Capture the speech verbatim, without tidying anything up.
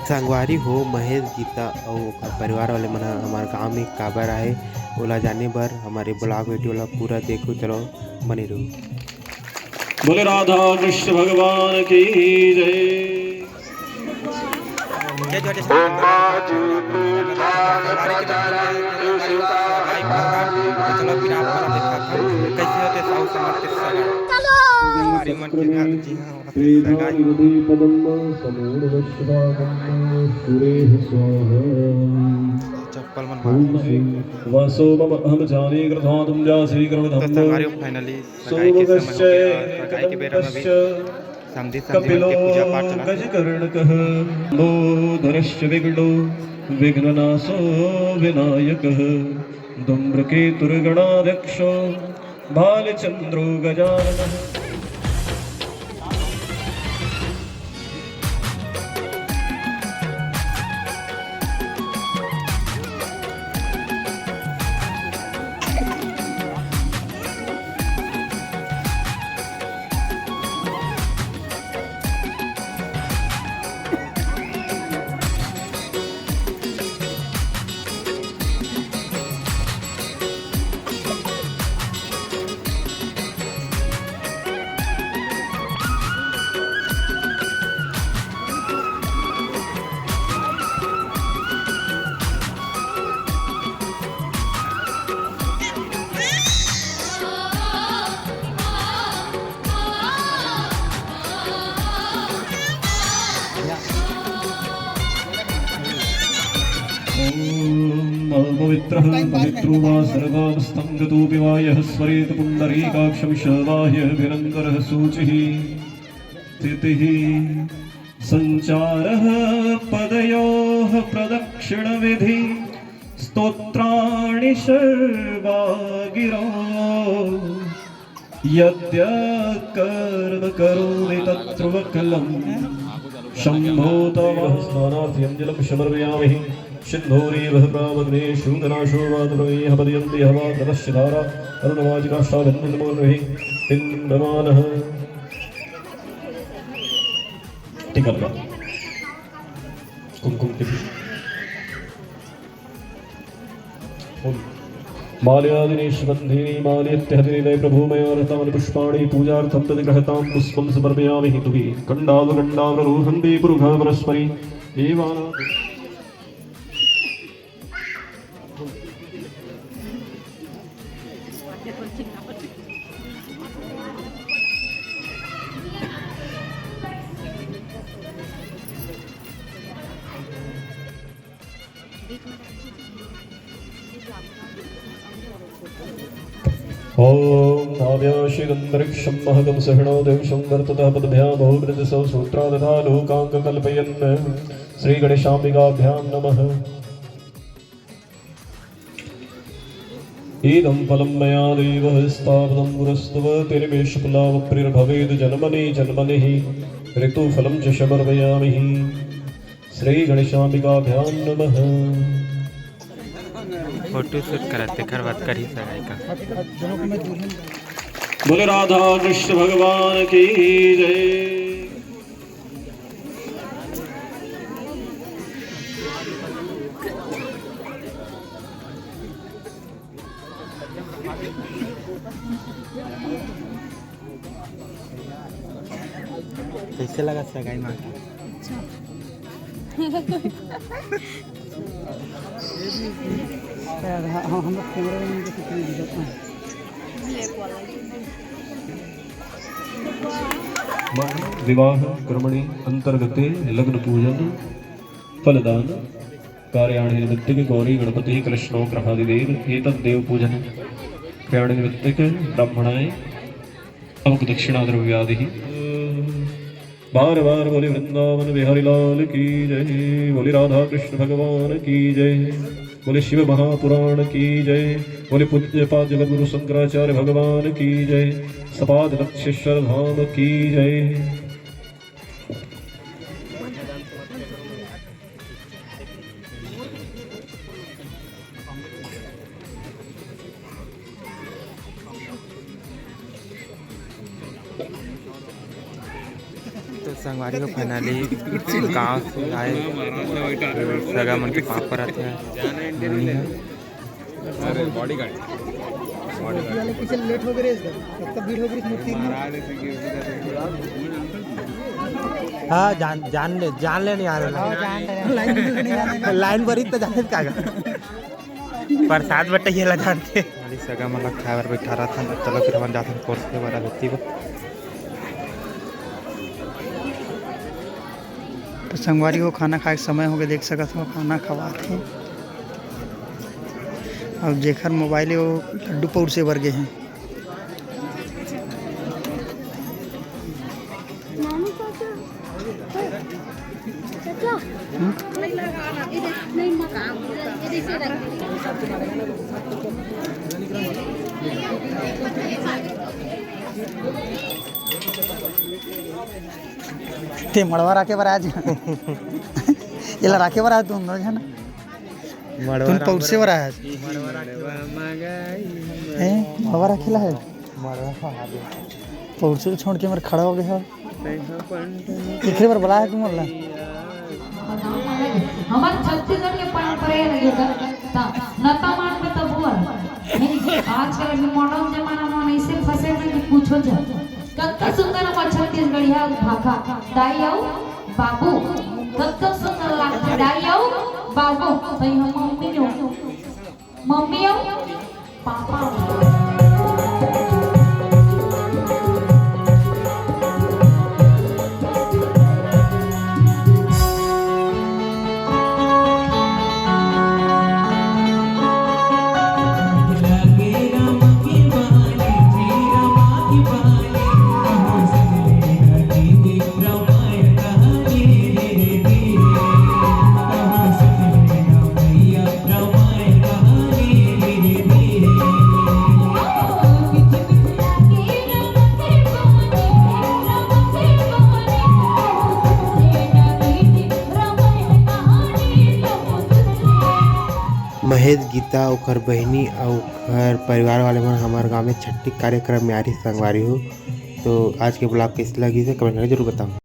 संगवारी हो, महेश, गीता अउ ओकर परिवार वाले मन ह हमर गांव में काबर आए, ओला जाने बर हमर vlog video ला पूरा देखो। चलो, बने रहो। बोले राधा कृष्ण भगवान की जय। जय जोहार, जय श्री राम। चलो, फिर आप मन देखा था, कैसे होते साउथ समाज के सगाई। हमारी मन के घर, जी हाँ। चप्पल मन मार। वासो मम अहम जाने कृतां तुम जासी कर्म तो धम्म। संगवारी हो, finally सगाई के समय हो गया और सगाई के बेरा में भी समधी समधी मन के पूजा पाठ चला। गजकर्णकः लंबोदरश्च विघ्नो विघ्ननाशो विनायकः धूम्रकेतुर्गणाध्यक्षो भालचंद्रो गजाननः। ॐ पवित्रः पवित्रो वा सर्वावस्थां गतोऽपि वा यः स्मरेत् पुण्डरीकाक्षं स बाह्यभिरन्तरः शुचिः स्थितिः सञ्चारः पदयोः प्रदक्षिणविधि स्तोत्राणि सर्वा गिरौ यद्यत्कर्म करोमि तत्त्वकलं शम्भो तव। स्नानार्थयञ्जलं समर्पयामि। सिन्धूरीव प्रावग्ने शून्यनाशो वातप्रमेयः पदयन्ति यः वा ततश्च धारा अरुणवाचिकाष्ठाभिर्निर्मोर्भिः पिण्डमानः। टिका लगा। कुमकुम टिका। माल्यादीनि सुगन्धीनि माल्येत्यहतीनि ते प्रभो मया हृतानि पुष्पाणि पूजार्थं प्रतिगृह्यतां पुष्पं समर्पयामि। तुहि कण्डावकण्डावरोहन्ति पुरुखा परस्परि एवाना। ॐ आव्याशीदन्तरिक्षं महकं सहिनो दिवं वर्ततः पद्भ्यामोघमृतसौ सूत्रा तथा लोकां कल्पयन् श्रीगणेशाम्बिकाभ्यां नमः। इदं फलं मया देव स्थापितं पुरस्तव तेन मे शुभलाभः प्रियर्भवेद् जन्मनि जन्मनिः। ऋतुफलं च समर्पयामि। श्री गणेशाम्बिकाभ्यां नमः। फोटो शूट करत, तेकर बाद करही सगाई का। बोले राधा कृष्ण भगवान की जय। कैसे लगा सगाई माँ का? अच्छा। शायद हम, हम लोग कैमरा मैन के कितने भी देखते हैं। विवाह कर्मणि अंतर्गते लग्न पूजन फलदान कार्याणि निमित्तके गौरी गणपतिः कृष्णो ग्रहादिदेव एतद्देव पूजन कार्याणि निमित्तके ब्राह्मणाय अमुक दक्षिणा द्रव्यादिः। बार बार बोले वृंदावन बिहारी लाल की जय, बोले राधा कृष्ण भगवान की जय, बोले शिव महापुराण की जय, बोले पूज्यपाद जगत गुरु शंकराचार्य भगवान की जय, सपाद लक्षेश्वर धाम की जय। तो संगवारी हो, finally गांव से आए सगा मन के पाँव परत हे। पीछे लेट हो गए रे, इतना भीड़ हो गई मूर्ति में। हाँ, जान, जान ले, जान ले नहीं आ रहे। line में नहीं जाने का। Line पर ही तो जाने का। प्रसाद बटैया ला जानथे। अरे सगा मन ला खाए बर बैठा रहा था, चलो फिर हमन जाथन परसे बर अभी। तो संगवारी हो, खाना खाए के समय हो गए, देख सकत हो खाना खवात हे। अब जेकर मोबाइल हे वो लड्डू परसे बर गे हे। ते मड़वा राखे बर आज। एला राखे बर आज तुम दो झन। मड़वा तुम परसे बर आज। हैं? मड़वा राखे ला हे? मड़वा परसे छोड़ के मेर खड़ा हो गया। एखरे बर बुलाया तुम ला। हमर छत्तीसगढ़ के परंपरा हे ना, ये त-, त-, नता मान में तब हुआ। नहीं, आजकल के modern जमाना में ऐसे फंसे हैं कि पूछो जा। कत्ता सुंदर हमर छत्तीसगढ़िया भाखा। दाई अउ बाबू, कत्ता सुंदर लागथे। दाई अउ बाबू, भाई हम मम्मी हो। मम्मी अउ पापा। महेश, गीता, ओकर बहिनी अउ ओकर परिवार वाले मन हमर गांव में छट्ठी कार्यक्रम में आ रही संगवारी हो। तो आज के vlog कैसे लगी से comment करके जरूर बताओ।